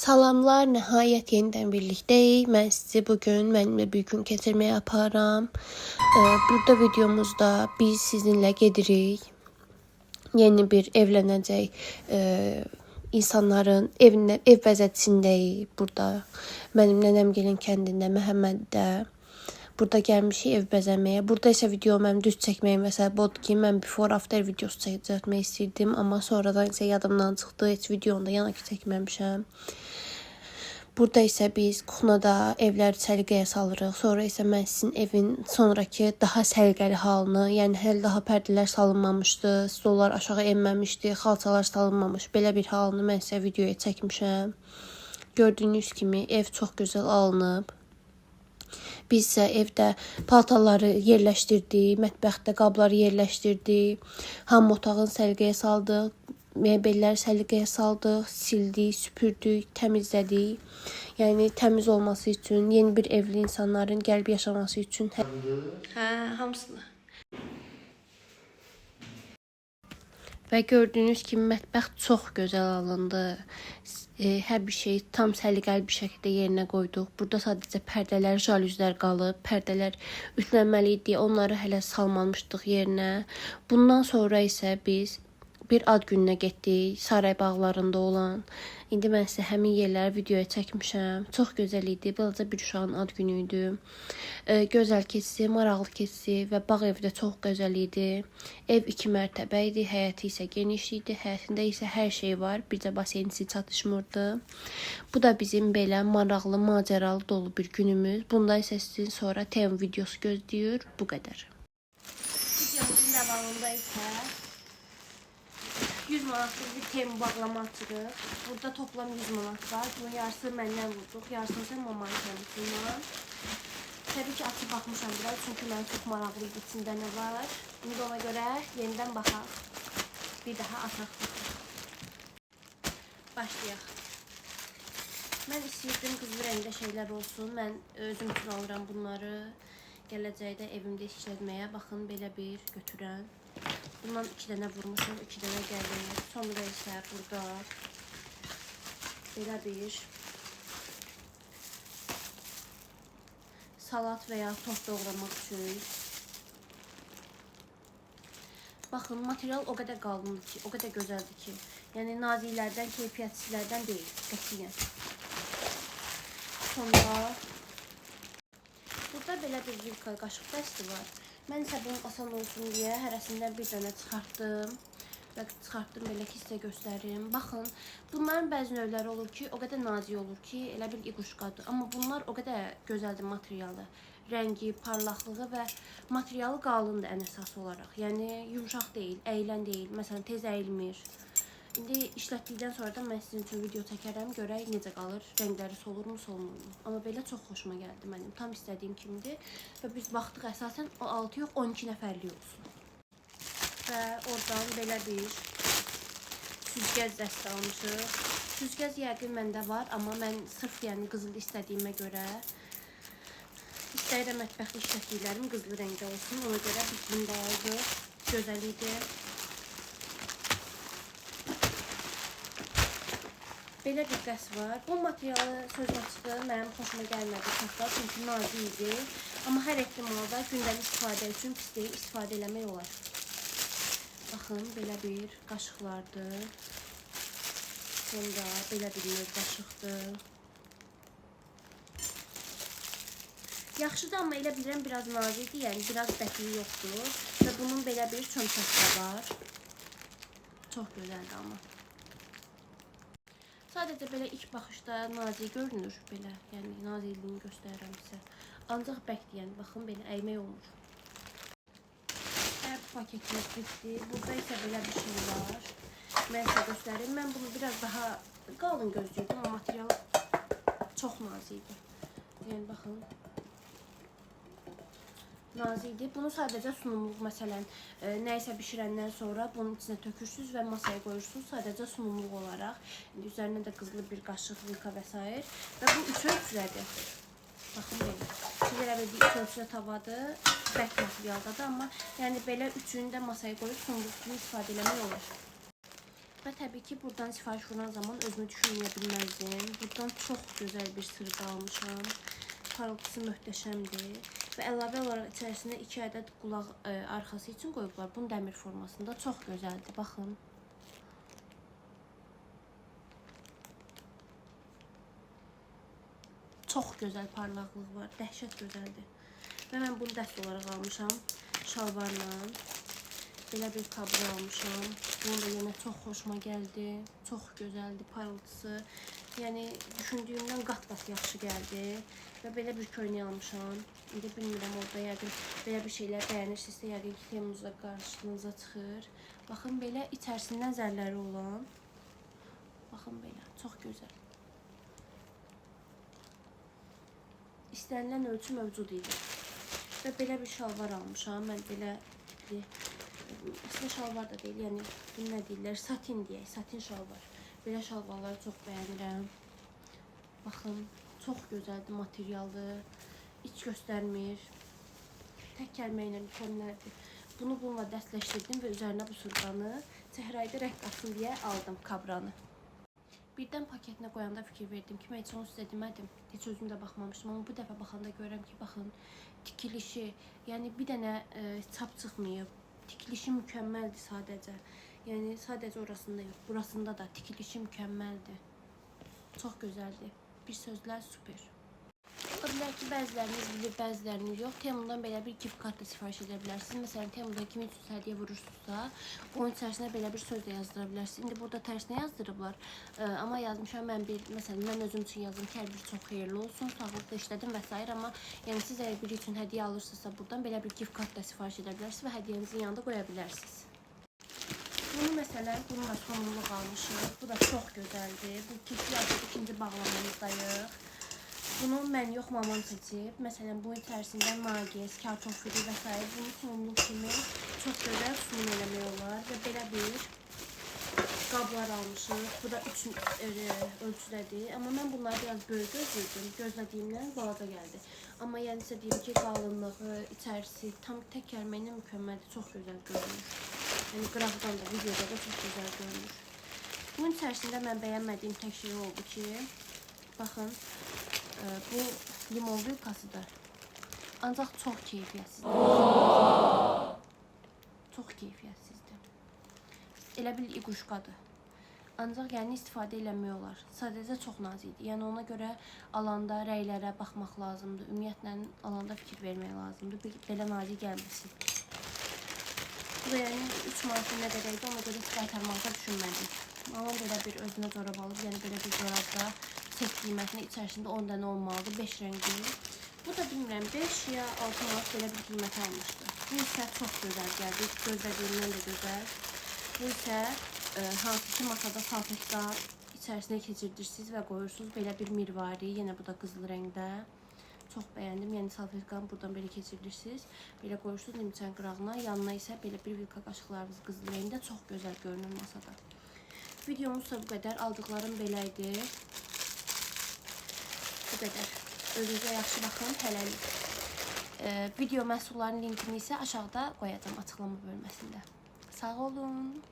Salamlar, nəhayət yenidən birlikdəyik. Mən sizi bugün mənimlə bir gün keçirməyə aparam. Burada videomuzda biz sizinlə gedirik. Yeni bir evlənəcək insanların evinə, ev bəzətisindəyik burada. Mənim nənəmgilin kəndində, Məhəmməddə. Burada gəlmişik ev bəzəməyə. Burada isə video mənim düz çəkməyimə səbəb odur ki, mən before after videosu çəkmək istəyirdim, amma sonradan isə yadımdan çıxdı. Heç videonu da yana ki çəkməmişəm. Burada isə biz kuxnada evləri səliqəyə salırıq. Sonra isə mən sizin evin sonrakı daha səliqəli halını, yəni hələ daha pərdələr salınmamışdı, stollar aşağı enməmişdi, xalçalar salınmamış, belə bir halını mən sizə videoya çəkmişəm. Gördüyünüz kimi ev çox gözəl alınıb. Biz isə evdə paltarları yerləşdirdik, mətbəxdə qabları yerləşdirdik, hamı otağını səliqəyə saldıq, mebelləri səliqəyə saldıq, sildik, süpürdük, təmizlədik. Yəni təmiz olması üçün, yeni bir evli insanların gəlib yaşaması üçün. Hə, hamısını. Və gördüyünüz kimi mətbəx çox gözəl alındı. Hər bir şey tam səliqəli bir şəkildə yerinə qoyduq. Burada sadəcə pərdələr, jalüzlər qalıb. Pərdələr ütlənməli idi. Onları hələ salmamışdıq yerinə. Bundan sonra isə biz bir ad gününə getdik, saray bağlarında olan. İndi mən sizə həmin yerləri videoya çəkmişəm. Çox gözəl idi. Balaca bir uşağın ad günü idi. Gözəl keçdi, maraqlı keçdi və bağ evi də çox gözəl idi. Ev 2 mərtəbə idi, həyəti isə geniş idi. Həyətində isə hər şey var, bircə baseynisi çatışmırdı. Bu da bizim belə maraqlı, macəralı dolu bir günümüz. Bunda isə sizin sonra tem videosu gözləyir. Bu qədər. Videomuzun davamında isə 100 manatlıq bir tem bağlama açırıq. Burada toplam 100 manat var. Bunun yarısı məndən vurduq, yarısını isə mamanın temusundan. Təbii ki, açıb baxmışam biraz, çünki mənim çox maraqlı idi içində nə var. İndi ona görə yenidən baxaq. Bir daha açaq. Başlayaq. Mən istəyirdim qızıl rəngdə şeylər olsun. Mən özüm üçün alıram bunları. Gələcəkdə evimdə işlətməyə. Baxın, belə bir götürən. Bundan 2 dənə vurmuşum, 2 dənə gəlir. Sonra isə burada belə bir salat və ya tort doğramaq üçün. Baxın, material o qədər qalındır ki, o qədər gözəldir ki. Yəni naziklərdən, keyfiyyətsizlərdən deyil, qətiyyən. Sonra burada belə bir vilka qaşıq dəsti var. Mən isə bunun asan olsun deyə hərəsindən bir dənə çıxartdım. Və çıxartdım belə ki, sizə göstərim. Baxın, bunların bəzi növləri olur ki, o qədər nazik olur ki, elə bil iquşqadır. Amma bunlar o qədər gözəldir materialı. Rəngi, parlaqlığı və materialı qalındır ən əsası olaraq. Yəni yumşaq deyil, əyilən deyil. Məsələn, tez əyilmir. İndi işlətdikdən sonra da mən sizin üçün video çəkərəm, görək necə qalır, rəngləri solurmu, solmurmu. Amma belə çox xoşuma gəldi mənim, tam istədiyim kimidir. Və biz baxdıq əsasən o 6 yox, 12 nəfərlik olsun. Və oradan belə bir süzgəc dəsti almışıq. Süzgəc yəqin məndə var, amma mən sırf yəni qızıl istədiyimə görə istəyirəm mətbəxdə işlətdiklərim qızılı rəngdə olsun. Ona görə biz bunu da aldıq. Gözəl idi. Belə bir qəs var. Bu materialı söz açığı mənim xoşuma gəlmədi çox da, çünki nazik idi. Amma hər ehtimalda gündəlik istifadə üçün pis deyil, istifadə eləmək olar. Baxın, belə bir qaşıqlardır. Sonra belə bir növ qaşıqdır. Yaxşıdır, amma elə bilirəm biraz nazikdir, yəni biraz bəkliyi yoxdur. Və bunun belə bir çömçəsi də var. Çox gözəldir amma. Sadəcə belə ilk baxışda nazik görünür, belə, yəni nazikliyini göstərirəm sizə. Ancaq bəkdir, yəni baxın belə əymək olmur. Hər paketimiz bitdi. Burada isə belə bir şey var. Mən sizə göstərim. Mən bunu biraz daha qalın gözləyirdim, amma material çox nazikdir. Yəni baxın. Nazikdir. Bunu sadəcə sunumluq, məsələn, nə isə bişirəndən sonra bunun içinə tökürsünüz və masaya qoyursunuz. Sadəcə sunumluq olaraq. İndi üzərinə də qızılı bir qaşıq, vilka və s. Və bu 3 ölçüdədir. Baxın belə. Siz elə bil bir 3 ölçüdə tavadır, bərk materialdadır, amma yəni belə üçünü də masaya qoyub sunumluq kimi istifadə eləmək olar. Və təbii ki, buradan sifariş vuran zaman özümü düşünməyə bilməzdim. Buradan çox gözəl bir sırğa almışam. Parıltısı möhtəşəmdir. Və əlavə olaraq içərisinə 2 ədəd qulaq arxası üçün qoyublar. Bunun dəmir formasında çox gözəldir. Baxın. Çox gözəl parlaqlıq var. Dəhşət gözəldir. Və mən bunu dəst olaraq almışam. Şalvarla. Belə bir kabra almışam. Bunu da yenə çox xoşuma gəldi. Çox gözəldir parıltısı. Yəni düşündüyümdən qat-qat yaxşı gəldi. Və belə bir köynək almışam. İndi bilmirəm orada yəqin belə bir şeylər bəyənirsinizsə yəqin ki Temuda qarşınıza çıxır. Baxın belə içərisindən zərləri olan. Baxın belə çox gözəl. İstənilən ölçü mövcud idi. Və belə bir şalvar almışam. Mən belə tipli, əslində şalvar da deyil, yəni bunu nə deyirlər? Satin deyək, satin şalvar. Belə şalvarları çox bəyənirəm. Baxın, çox gözəldir materialı. İç göstərmir. Tək kəlmə ilə mükəmməldir. Bunu bununla dəstləşdirdim və üzərinə bu sırğanı səhrayda rəng qatsın deyə aldım kabranı. Birdən paketinə qoyanda fikir verdim ki, mən heç onu sizə demədim. Heç özüm də baxmamışdım, amma bu dəfə baxanda görürəm ki, baxın, tikilişi, yəni bir dənə çap çıxmayıb. Tikilişi mükəmməldir sadəcə. Yəni sadəcə orasında yox, burasında da tikilişi mükəmməldir. Çox gözəldir. Bir sözlə super. Ola bilər ki, bəziləriniz bilir, bəziləriniz yox. Temudan belə bir gift kart da sifariş edə bilərsiniz. Məsələn, Temudan kimin üçün hədiyyə vurursunuzsa, onun içərisinə belə bir söz də yazdıra bilərsiniz. İndi burada tərsinə yazdırıblar. Amma yazmışam mən bir, məsələn, mən özüm üçün yazdım ki, hər bir çox xeyirli olsun, sağlıqla işlədim və s. Amma yəni siz əgər biri üçün hədiyyə alırsınızsa, buradan belə bir gift kart da sifariş edə bilərsiniz və hədiyyənizin yanında qoya bilərsiniz. Bunu məsələn, bunu da sonluq almışıq. Bu da çox gözəldir. Bu keçli artıq ikinci bağlamamızdayıq. Bunu mən yox, mamam seçib. Məsələn, bunun içərisində nagiz, kartof firi və s. Bunu sonluq kimi çox gözəl sunum eləmək olar. Və belə bir qablar almışıq. Bu da 3 ölçüdədir. Amma mən bunları biraz böyük gözləyirdim. Gözlədiyimdən balaca gəldi. Amma yəni sizə deyim ki, qalınlığı, içərisi tam tək kəlmə ilə mükəmməldir. Çox gözəl görünür. Yəni qıraqdan da, videoda da çox gözəl görünür. Bunun içərisində mən bəyənmədiyim tək şey oldu ki, baxın, bu limon vilkasıdır. Ancaq çox keyfiyyətsizdir. Çox keyfiyyətsizdir. Elə bil iquşqadır. Ancaq yəni istifadə eləmək olar. Sadəcə çox nazikdir. Yəni ona görə alanda rəylərə baxmaq lazımdır. Ümumiyyətlə alanda fikir vermək lazımdır. Belə nazik gəlməsin. Bu da yəni 3 manat nə qədər idi, ona görə heç qaytarmaqda düşünmədik. Mamam belə bir özünə corab alıb, yəni belə bir corab da set qiymətinə içərisində 10 dənə olmalıdır, 5 rəngli. Bu da bilmirəm, 5 ya 6 manat belə bir qiymətə almışdı. Bu isə çox gözəl gəldi, gözlədiyimdən də gözəl. Bu isə hansı ki masada salfetka içərisinə keçirdirsiniz və qoyursunuz. Belə bir mirvari, yenə bu da qızıl rəngdə. Çox bəyəndim. Yəni salfetkanı buradan belə keçirdirsiniz. Belə qoyursunuz nimçənin qırağına. Yanına isə belə bir vilka qaşıqlarınız qızıl rəngdə çox gözəl görünür masada. Videomuz da bu qədər. Aldıqlarım belə idi. Bu qədər. Özünüzə yaxşı baxın. Hələlik. Video məhsullarının linkini isə aşağıda qoyacağam açıqlama bölməsində. Sağ olun.